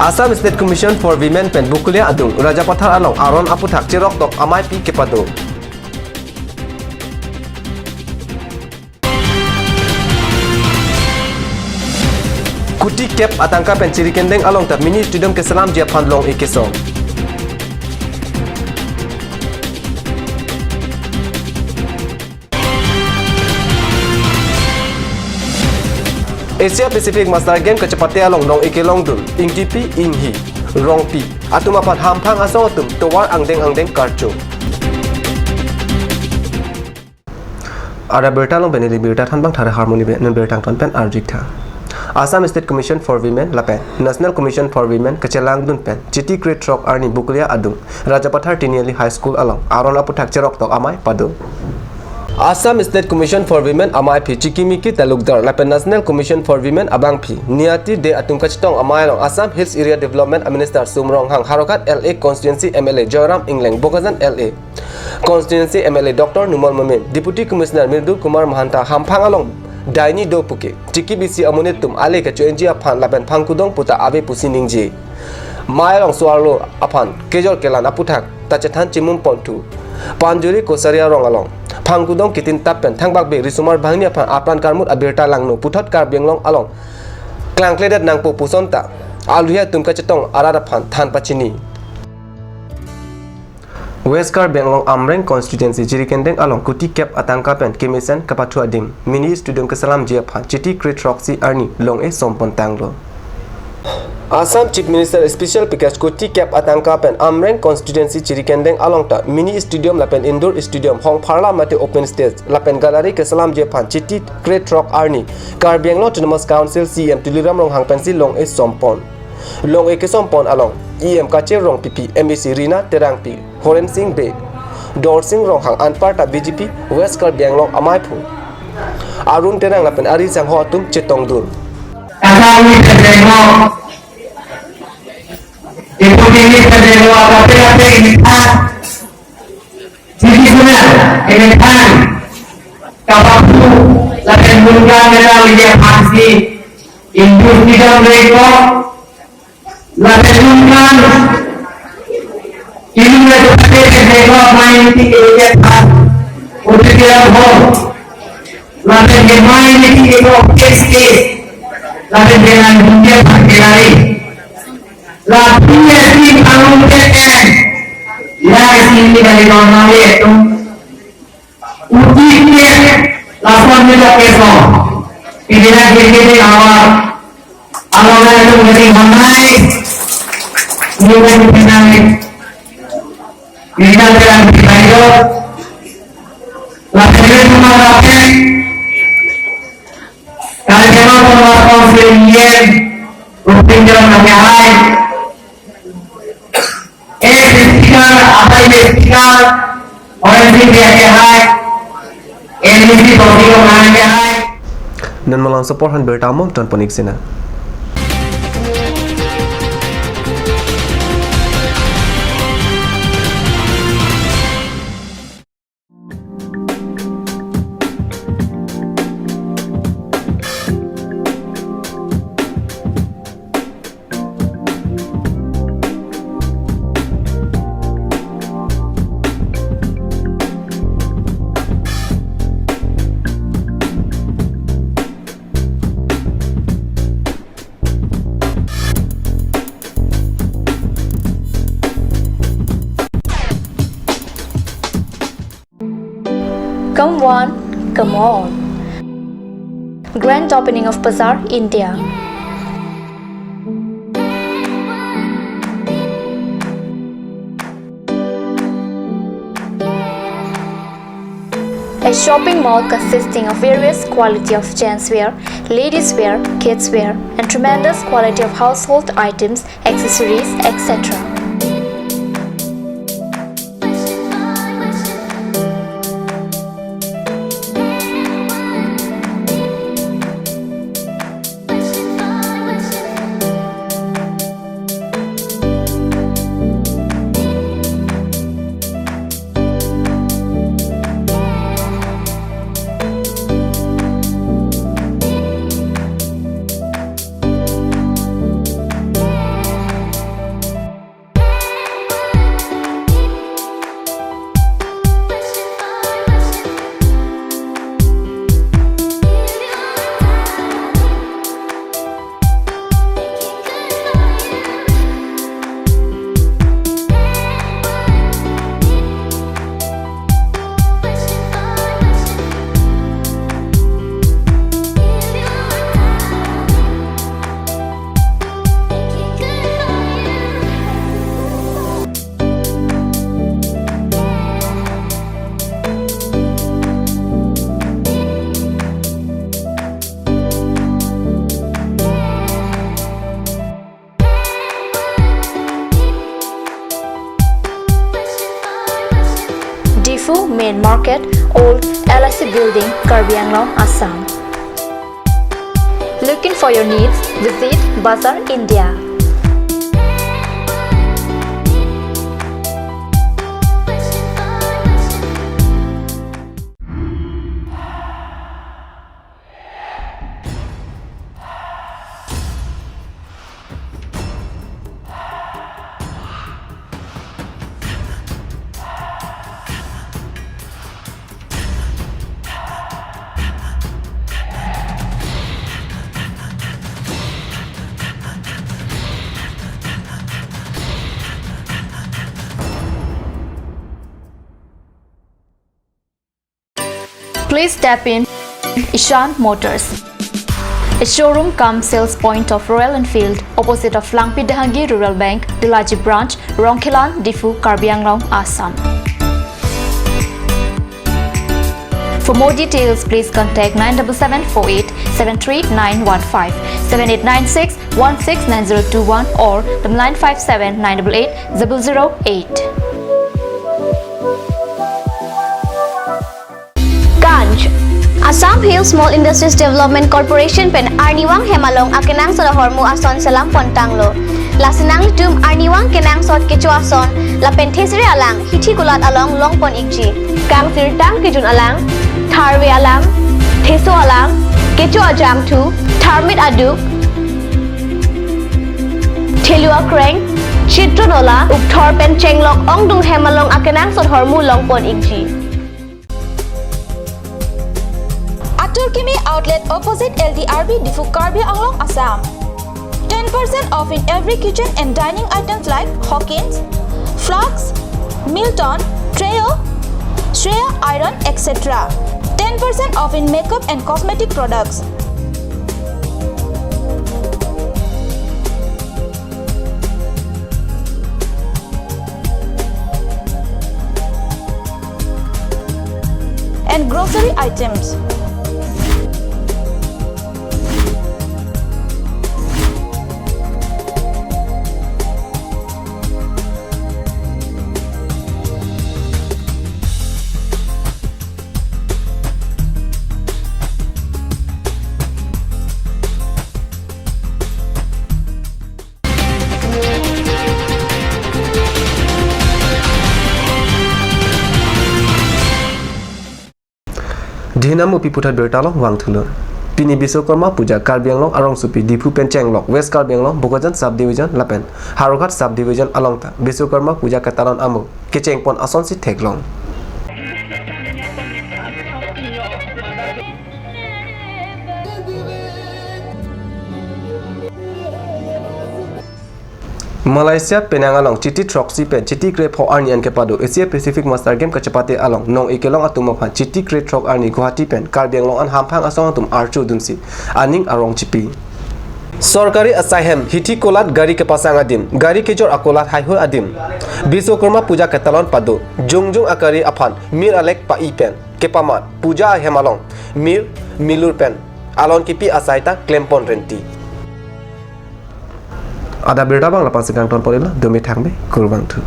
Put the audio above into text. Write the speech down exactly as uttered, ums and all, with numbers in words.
Assam State Commission for Women pen Bokolia adung Rajapathar along aron aputhak cheroktok ameipi kepado. Kuti kep atangka pen Chirikendeng along ta mini stadium keselamji aphan long-e kesom. Asia Pacific Master Game kachepate along long-e kelongdun Ingtipi Inghi Rongpi atum aphan hamphang asong atum tovar angdeng angdeng karcho. Adap birta along pen neli birta thanbang Thare Harmoni pen, non birta angton pen arjik tha. Assam State Commission for Women lapen National Commission for Women kachelangdun pen Chiti krethrok arni Bokolia adung Rajapathar Tiniali High School along aron aputhak cheroktok amei pado. Assam State Commission for Women ameipi Chikimiki Talukdar lapen National Commission for Women abangpi Niyati De atum kachetong amei along Assam Hills Area Development Minister Sum Ronghang, Howraghat L A constituency M L A Joyram Engleng, Bokajan L A constituency M L A Doctor Numal Momin, Deputy Commissioner Mridul Kumar Mahanta hamphang along daini do puke, Chiki bisi amonit atum ale kacho-enji aphan lapen phangkudong puta ave pusi ningje. Mei along so-arlo aphan kejor kelang aputhak ta chethan chimum ponthu. Panjuri Kosaria rong along phangkudong kitintap pen thangbak bek risomar banghini aphan apran karmut abirta langno puthot Karbi Anglong along klangkledet nangpo puson ta aluhi atum kachetong arat aphan than pachini. West Karbi Anglong Amreng constituency Chirikendeng along kuti kep atangka pen kemesen kapathu adim mini stadium keselamji aphan Chiti krethroksi arni long-e sompon tanglo. Assam Chief Minister special package kuti kep atangka pen Amreng constituency Chirikendeng along ta mini stadium lapen indoor stadium, hongpharla mate open stage lapen gallery keselamji aphan Chiti krethrok arni Karbi Anglong Autonomous Council C E M Tuliram Ronghang pensi long-e sompon. Long-e kesompon along E M Kache Rongpipi, M A C Rina Terangpi, Horen Sing Bey, Dorsing Ronghang anparta B J P West Karbi Anglong ameiphu Arun Terang lapen ari sangho atum chetongdun. Kata ini terdengo, ibu ini terdengo, apa pira pira ini kan? Sisi sudah ini kan? Kapapu lapen mungkin kita lihat aksi industri dan rekor. Lapen nunkan, inut le dopate ke dego main ti ke ke tha. Uti ke ho. Lapen ke main ti ke ho kes kes. Lapen ke nan dunia tak kelari. Lapen ke si pangun ke ke. Ya, isi ini dari normal ya tu. Uti ke lason ni dok keso. Pidina kiri kiri awal. Awal na itu dari hamai. Ini kan pidina ni. Ini kan pidina ni bayo. Lapen itu mah lapen. Kalau memang pembuat konsil yen, rupin jalan kami hai. Eh, speaker, apa ini speaker? Orang sini dia ke hai. N B C topi ko mana ke hai. Non malom apor aphan birta mo ton ponik sina. Come one, come all. Grand opening of Bazaar, India. A shopping mall consisting of various quality of gents wear, ladies wear, kids wear, and tremendous quality of household items, accessories, et cetera. Diphu Main Market, Old L I C Building, Karbi Anglong, Assam. Looking for your needs? Visit Bazar India. Please step in Ishan Motors, a showroom cum sales point of Royal Enfield, opposite of Langpi Dehangi Rural Bank, Delaji Branch, Rongkhelan, Diphu, Karbi Anglong, Assam. For more details, please contact nine double seven four eight seven three nine one five, seven eight nine six one six nine zero two one or the nine five seven nine double eight double zero eight. Ganj. Assam Hill Small Industries Development Corporation pen arnivang hem along akenangsot ahormu ason selam pon tanglo. Lasi nanglitum arnivang kenangsot kecho ason lapen thesere alang hithi kulat along longpon ikji. Kangsirtang kejun alang, tharve alang, theso alang, kecho ajangthu, tharmit aduk, thelu akreng, chitronola, ukthor pen chenglok ongdung hem along akenangsot hormu longpon ikji. Atur Kimi Outlet opposite L D R B Diphu, Karbi Anglong, Assam. Ten percent off in every kitchen and dining items like Hawkins, flasks, Milton, tray, Shreya iron, et cetera. Ten percent off in makeup and cosmetic products. And grocery items. Dhinam upi puthot birta along vangthulo. Pini Biswakarma Puja Karbi Anglong arongsopi Diphu pen chenglok West Karbi Anglong Bokajan Sub Division lapen Howraghat Sub Division along ta Biswakarma Puja ketalon amo kechengpon asonsi theklong. Malaysia Penang along Chiti throksi pen Chiti krepho arni an kepado Asia Pacific Master Game kachepate along nong-e kelong atum aphan Chiti krethrok arni Guwahati pen Karbi Anglong an hamphang asong atum archo dunsi aning arong chipi. Sorkari asai hem hithi kolat gari kepasang adim, gari kejor akolat haihui adim Biswakarma Puja ketalon pado, jongjong akari aphan mir alek pa-i pen kepamat, puja ahem along mir milur pen alon kipi asai ta klempon renti. Adap birta abang lapu-an si kangton pon-iklo, dome thangme, kurvangthu.